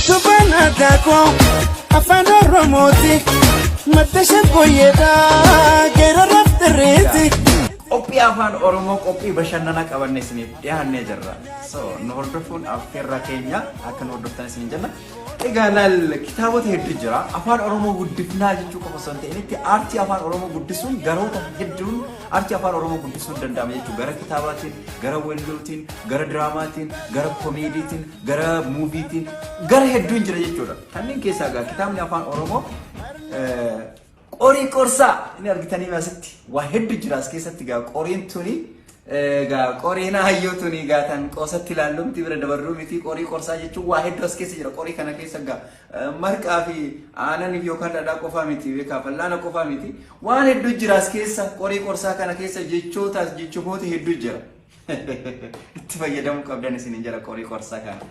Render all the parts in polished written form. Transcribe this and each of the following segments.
Utubaan aadaa koo afaan Oromooti. Madda shaggooyyeedha geeraraaf dirreeti. Qophii afaan Oromoo qophii bashannanaa qabanne isiniif dhiyaannee jirra. So nu hordofuun affeerraa keenya akka nu hordoftan isin jenna. Egaa laal kitaabota hedduu jira. Afaan Oromoo guddifnaa jechuu qofa osoo hin ta'initti aartii afaan Oromoo guddisuun garoota hedduun aartii afaan Oromoo guddisuun danda'ama jechuudha. Gara kitaabaatiin, gara weelluutiin, gara diraamaatiin, gara komeediitiin, gara muuviitiin, gara hedduun jira jechuudha. Kanneen keessaa egaa kitaabni afaan Oromoo Qorii qorsaa inni argitanii asitti waa hedduu jira as keessatti egaa qoriin tuni egaa qoriin hayyoo tuni egaa tan qoosatti ilaallu miti bira dabarruu miti qorii qorsaa jechuun waa hedduu as keessa jira qorii kana keessa egaa marqaa fi aananiif yookaan dhadhaa qofaa miti beekaa fal'aana qofaa miti waan hedduu jira as keessa qorii qorsaa kana keessa jechootaas jechoota hedduu jira itti fayyadamuu qabdan isiniin jala qorii qorsaa kana.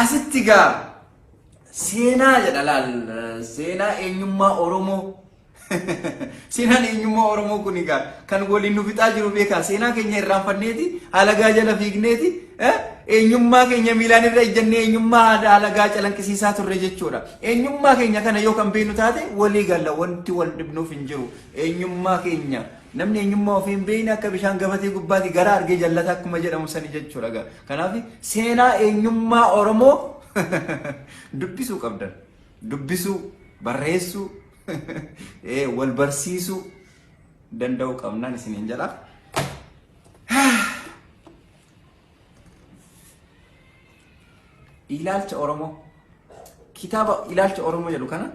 Asitti gaa seenaa jedha laal seenaa eenyummaa Oromoo. Seenaan eenyummaa Oromoo kun egaa kan waliin nu fixaa jiru beekaa seenaa keenya irraanfanneeti halagaa jala fiigneeti eenyummaa keenya miilaan irra ejjennee eenyummaa halagaa calanqisiisaa turre jechuudha. Eenyummaa keenya kana yoo kan beeknu taate walii galla wanti wal dhibnuuf hin jiru. Eenyummaa keenya namni eenyummaa ofii hin beekne akka bishaan gabatee gubbaati gara argee jallata akkuma jedhamu sani jechuudha. Kanaaf seenaa eenyummaa Oromoo dubbisuu qabdan. Dubbisuu, barreessuu, wal barsiisuu danda'uu qabnaan isiniin jedha. Ilaalcha Oromoo kitaaba ilaalcha Oromoo jedhu kana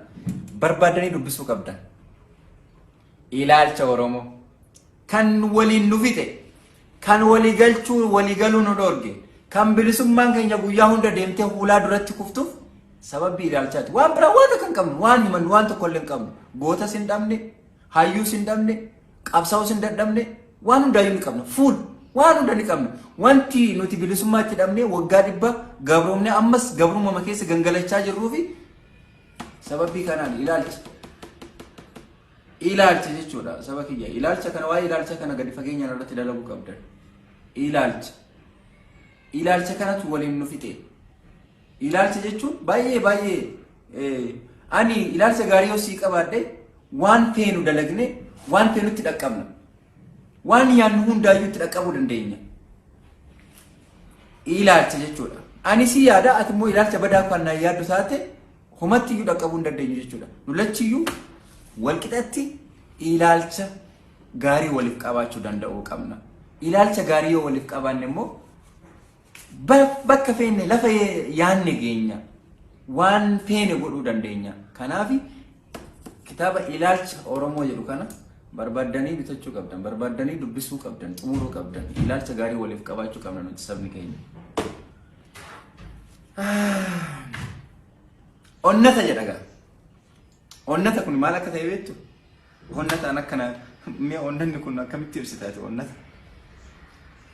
barbaadanii dubbisuu qabdan. Ilaalcha Oromoo kan waliin nu fixe Kan walii galchuu walii galuu nu dhoorge, kan bilisummaan keenya guyyaa hunda deemtee hulaa duratti kuftuuf sababbii ilaalchaati. Waan biraa waan takka hin qabnu, waan himannu waan tokko illee hin qabnu. Gootas hin dhabne, hayyuus hin dhabne, qabsaa'uus hin dadhabne, waan hundaayyuu ni qabna. Fuul waan hunda ni qabna. Wanti nuti bilisummaa itti dhabne waggaa 100 gabroomne ammas gabrummaa keessa gangalachaa jirruu fi sababii kanaan ilaalcha. Ilaalcha jechuudha saba kiyya. Ilaalcha kana waa'ee ilaalcha kana gadi fageenyaan irratti dalaguu qabdan. Ilaalcha. Ilaalcha kanatu waliin nu fixe. Ilaalcha jechuun baay'ee baay'ee ani ilaalcha gaarii yoo sii qabaadhe waan feenu dalagne waan feenutti dhaqqabna. Waan yaadnu hundaayyuu itti dhaqqabuu dandeenya. Ilaalcha jechuudha. Ani si yaada ati immoo ilaalcha badaa kan naan yaaddu taate homatti iyyuu dhaqqabuu hin dandeenyu jechuudha. Nu lachiyyuu walqixatti ilaalcha gaarii waliif qabaachuu danda'uu qabna. Ilaalcha gaarii yoo waliif qabaanne immoo bakka feene lafa yaanne geenya. Waan feene godhuu dandeenya. Kanaaf kitaaba ilaalcha Oromoo jedhu kana barbaaddanii bitachuu qabdan, barbaaddanii dubbisuu qabdan, xumuruu qabdan. Ilaalcha gaarii waliif qabaachuu qabna nuti sabni keenya. Onnata jedha gaa. Onnata kun maal akka ta'e beektu? Onnataan akkana mee onnanni kun akkamitti ibsita ati onnata?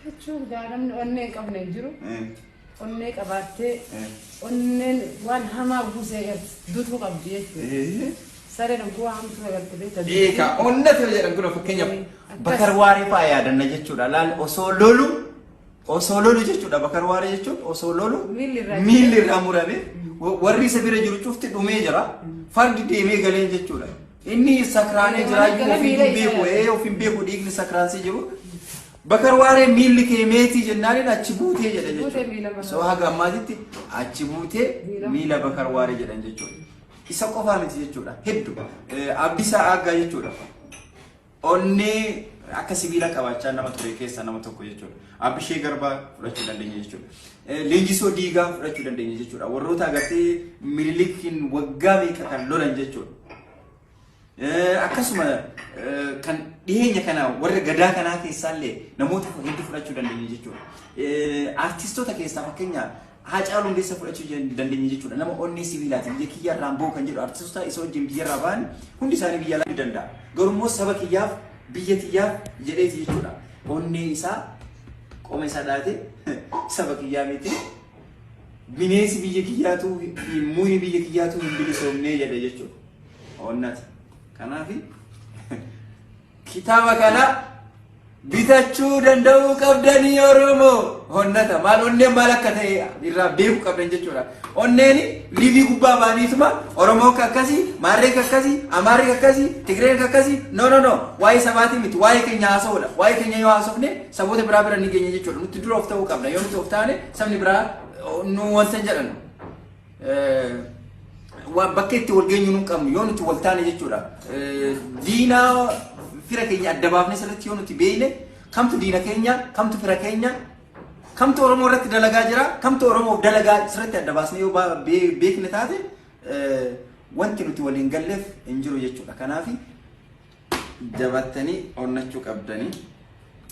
Jechuun gaa namni onnee hin qabne hin jiru. Onnee qabaattee onneen waan hamaa guusee agarte dutuu qabdi jechuudha. Sareen oguu waa hamtuu agarte beekta. Eegaa onnata jedhan kun fakkeenyaaf Bakar Waaree fa'aa yaadanna jechuudha. Laal osoo lolu Osoo lolu jechuudha Bakar Waaree jechuun osoo lolu Miilli irraa miilli irraa murame warri isa bira jiru cufti dhumee jira fardi deemee galeen jechuudha. Inni sakraanee jira Gala ofiin miila hin isaa beeku yaada. ofiin beeku dhiigni sakraansii jiru. Bakar Waaree miilli kee meetii jennaaniin achi buutee jedha Buutee miila jechuudha. Bakar. So haga ammaatitti achi buutee Miila. miila Bakar Waaree jedhan jechuudha. Isa qofaa miti jechuudha. Hedduu. Abdiisaa Aaggaa jechuudha. Onnee akka sibiilaa qabaachaa nama ture keessaa nama tokko jechuudha. Abbishee Garbaa fudhachuu dandeenya jechuudha. Leenjisoo Diigaa fudhachuu dandeenya jechuudha. Warroota agartee Minilikiin waggaa meeqa kan lolan jechuudha. Akkasuma kan dhiyeenya kana warra gadaa kanaa keessaallee namoota hedduu fudhachuu dandeenya jechuudha. Artistoota keessaa fakkeenyaaf Haacaaluu Hundeessaa fudhachuu dandeenya jechuudha. Nama onnee sibiilaati. Biyya kiyya irraan bahu kan jedhu artistoota isa wajjin biyya irraa bahan hundi isaanii biyya alaa ni danda'a. Garuu immoo saba kiyyaaf biyya tiyyaaf jedheeti jechuudha. Onnee isaa qoma isaa dhaate saba kiyyaa miti. Bineensi biyya kiyyaatu fi mukni biyya kiyyaatu hin bilisoomnee jedhe jechuudha. Onnata. Kanaaf kitaaba kana Bitachuu danda'uu qabdanii Oromoo. Honnata maal onneen maal akka ta'e irraa beekuu qabdan jechuudha. Onneen liivii gubbaa baaniituma Oromoo akka akkasii, Maarree akka akkasii, Amaarri akka akkasii, Tigreen akka akkasii. No, no, no, waa'ee sabaatii miti, waa'ee keenya haasa'uudha. Waa'ee keenya yoo haasofne saboota biraa bira ni geenya jechuudha. Nuti dura of ta'uu qabna. Yoo nuti of taane sabni biraa nu wanta hin jedhan. Bakka itti wal geenyu nu hin qabnu yoo nuti wal taane jechuudha. Diinaa fira keenya adda baafne sirriitti yoo nuti beekne, kamtu diina keenya, kamtu fira keenya, kamtu Oromoo irratti dalagaa jira, kamtu Oromoof dalagaa sirriitti adda baasne yoo beekne taate, wanti nuti waliin galleef hin jiru jechuudha. Kanaaf jabattanii onnachuu qabdanii.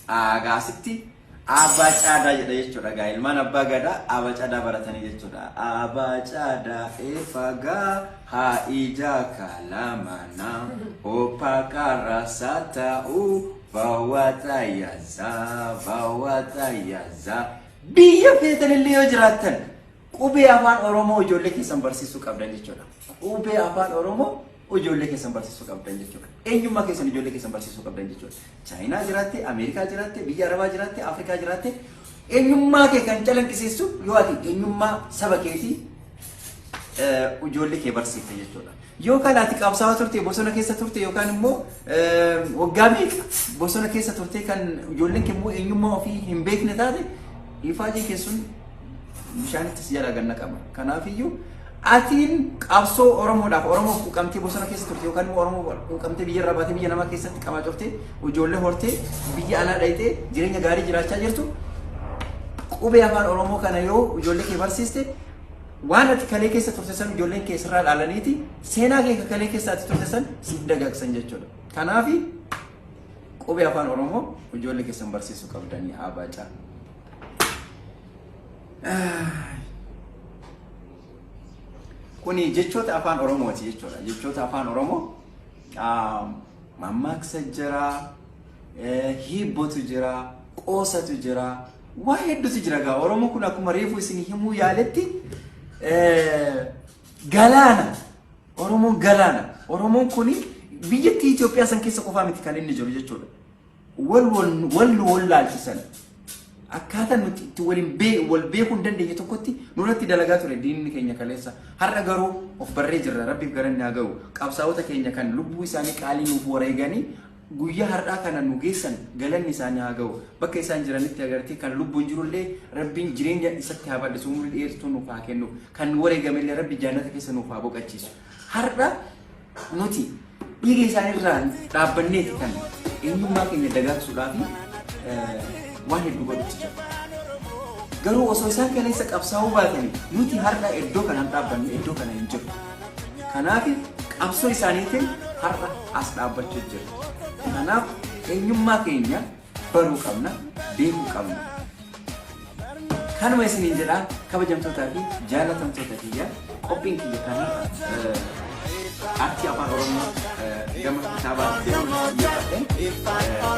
Agaasitti Abbaa Caadaa jedha jechuudha. Gaa ilmaan Abbaa Gadaa Abbaa Caadaa baratanii jechuudha. Abbaa Caadaa efagaa haa ijaa kalamana oppa karasa ta'u bawwata yaza bawwata yaza. Biyya feetanillee yoo jiraattan qubee Afaan Oromoo ijoollee keessan barsiisuu qabdan jechuudha. Qubee Afaan Oromoo ijoollee keessan barsiisuu qabdan jechuudha. Eenyummaa keessan ijoollee keessan barsiisuu qabdan jechuudha. Chaayinaa jiraatte, Ameerikaa jiraatte, biyya Arabaa jiraatte, Afrikaa jiraatte, eenyummaa kee kan calaqqisiistu yoo ati eenyummaa saba keetii ijoollee kee barsiifte jechuudha. Yookaan ati qabsaa'aa turte, bosona keessa turte, yookaan immoo waggaa meeqa bosona keessa turte, kan ijoolleen kee immoo eenyummaa ofii hin beekne taate, ifaajii keessun bishaanittis jala ganna qaba. Kanaafiyyuu atiin qabsoo Oromoodhaaf, Oromoof quuqamtee bosona keessa turte, yookaan immoo Oromoo quuqamtee biyya irraa baatee biyya namaa keessatti qabaa turte, ijoollee hortee biyya alaa dhayitee jireenya gaarii jiraachaa jirtu, qubee Afaan Oromoo kana yoo ijoollee kee barsiiste, waan ati kalee keessa turte san ijoolleen kee sirraa dhaalaniiti seenaa kee kalee keessa ati turte san siif dagaagsan jechuudha. Kanaafi qubee Afaan Oromoo ijoollee keessan barsiisuu qabdanii abaacaa. Kuni jechoota Afaan Oromooti jechuudha. Jechoota Afaan Oromoo mammaaksa jira, hiibbotu jira, qoosatu jira, waa hedduutu jira gaa. Oromoo kun akkuma reefu isin himuu yaaletti galaana. Oromoon galaana. Oromoon kuni biyyattii Itoophiyaa san keessa qofaa miti kan inni jiru jechuudha. Wal wal nu wallaalchisan, akkaataa nuti itti waliin wal beekuu hin dandeenye tokkotti nurratti dalagaa ture diinni keenya kaleessa. Har'a garuu of barree jirra. Rabbiif galanni haa ga'u. Qabsaa'ota keenya kan lubbuu isaanii qaalii nuuf wareeganii guyyaa har'aa kana nu geessan galanni isaanii haa ga'u. Bakka isaan jiranitti agartee kan lubbuun jirullee Rabbiin jireenya isatti haa bal'isu, umurii dheertuu nuuf haa kennu. Kan wareegamellee Rabbi jannata keessa nuuf haa boqachiisu. Har'a nuti dhiiga isaaniirraa dhaabbanneeti kan eenyummaa keenya dagaagsuudhaaf waan hedduu godhutti jira. Garuu osoo isaan kaleessa qabsaa'uu baatanii nuti har'a iddoo kanaan dhaabbanne iddoo kana hin jiru. Kanaaf qabsoo isaaniitiin har'a as dhaabbachuu jira. Kanaaf eenyummaa keenya baruu qabna, beekuu qabna. Kanuma isiniin jedha, kabajamtootaa fi jaalatamtoota kiyya, qophiin kiyya kan har'a aartii Afaan Oromoo gama kitaabaa xiyyeeffadhe.